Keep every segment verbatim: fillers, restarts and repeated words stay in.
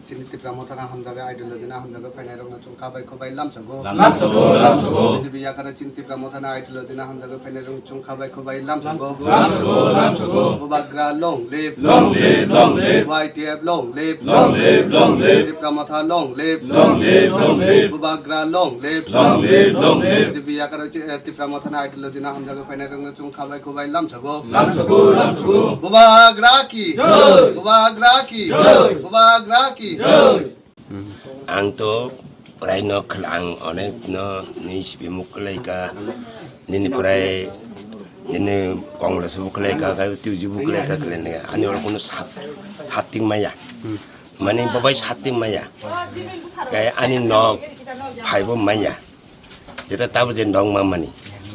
Chini Tipra Motha na hamjagwi, ideology na hamjagwi phainairokno chwng kha bai khubai lamsago. Lamsago, lamsago. B J P yakar chini Tipra Motha na ideology na hamjagwi phainairokno chwng kha bai khubai lamsago. Lamsago, lamsago. Bubagra long live. Long live, long live. Y T F long live. Long live, long live. Tipra Motha long live. Long live, long live. Bubagra long live. Long live, long live. B J P yakar chi-, eh, Tipra Motha na ideology na hamjagwi phainairokno chwng kha bai khubai lamsago. Lamsago, lamsago. Bubagra ki. Jai. Bubagra ki. Jai. Bubagra ki. Jai. Ang to prai no khla-, ang onek no ni sipi muk kwlai ka, nini prai nini Congress muk kwlai ka, ka tuju muk kwlai ka kwlai ne. Ani oro kuno sat, sat ting maya. Mani babai sat ting maya. Kai ani nok phai bo maya. Jeta tabo je nok ma mani.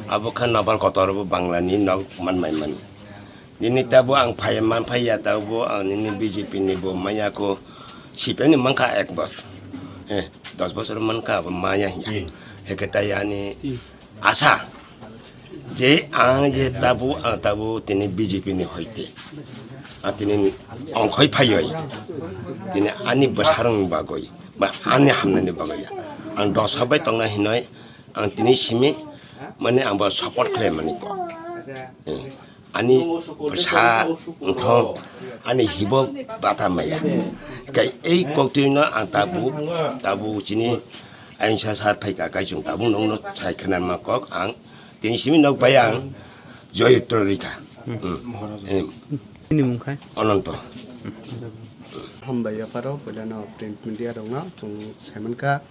Abo kha nokbar kotor bo Bangla ni nok man mai mani. Nini tabo ang phai man phai ya tabo ang nini B J P ni bo maya ko C P M ni mankha ek bosor. Eh, dos bosor mankha abo maya ya. Heke tai ani asa je ang je tabo ang tabo tini B J P ni hoite. Ang tini ongkhoi phaioi. Tini ani bwsarang bagoi ba ani hamnani bagoi ya. Ang dosa bai tongna hinoi ang tini simi mane ang bo support khlai mani ko. Eh, ani bwsa wngkha ani hibo bata maya. Kai ei koktwino ang tabu, tabu chini ayungsa sar phaika kai chwng tabu nongno sai khwnanma kok ang tini simi nok bai ang joyotro rikha. Hmm. Eh, Nini mung khai? Ananto. Hambai yapharo puilano print media rokno chwng saimankha.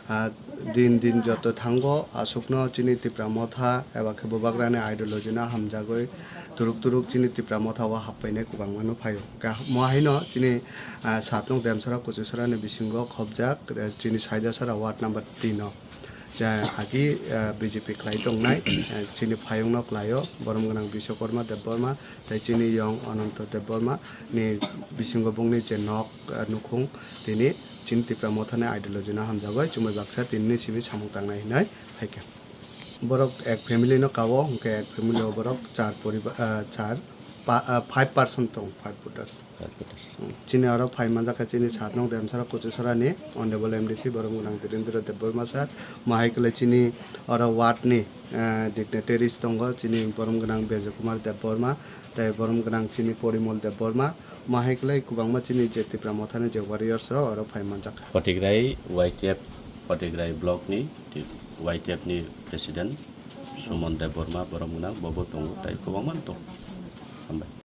Ah, din din joto thango, aswkno chini Tipra Motha eba khe Bubagrani ideology no hamjagwi turuk turuk chini Tipra Motha o happainai kwbangma no phaio. Ka-, mo haino chini, ah, satnok Demsora Kuchusora ni bisingo khobjak, eh, chini Saidasora ward number tin o. Ja, agi, ah, B J P khlai tongnai, eh, chini phayungno khlaio, borom gwnang Biswakarma Debbarma, tei chini yong Ananto Debbarma ni bisingo bongni je nok, ah, nukhung tini chini Tipra Mothani ideology no hamjagwi chumui baksa tinini simi samung tangnai hinwi phaikha. Borok ek family no kao, hwnkhe ek family o borok char poriba-, ah, char pa-, ah, five person tong, five voters. Chini oro phai manjakha chini satnok Demsora Kuchusora ni Honorable M D C borom gwnang Dhirendra Debbarma sir, mo hai kwlai chini oro ward ni, ah, dignitaries tongo, chini borom gwnang Bejo Kumar Debbarma, tei borom gwnang chini Porimol Debbarma, mo hai kwlai kwbangma chini je Tipra Mothani je warriors rok oro phai manjakha. Patigrai Y T F, Patigrai block ni Y T F ni president Suman Debbarma borom gwnang bobo tongo, tei kwbangma tongo. Hambai.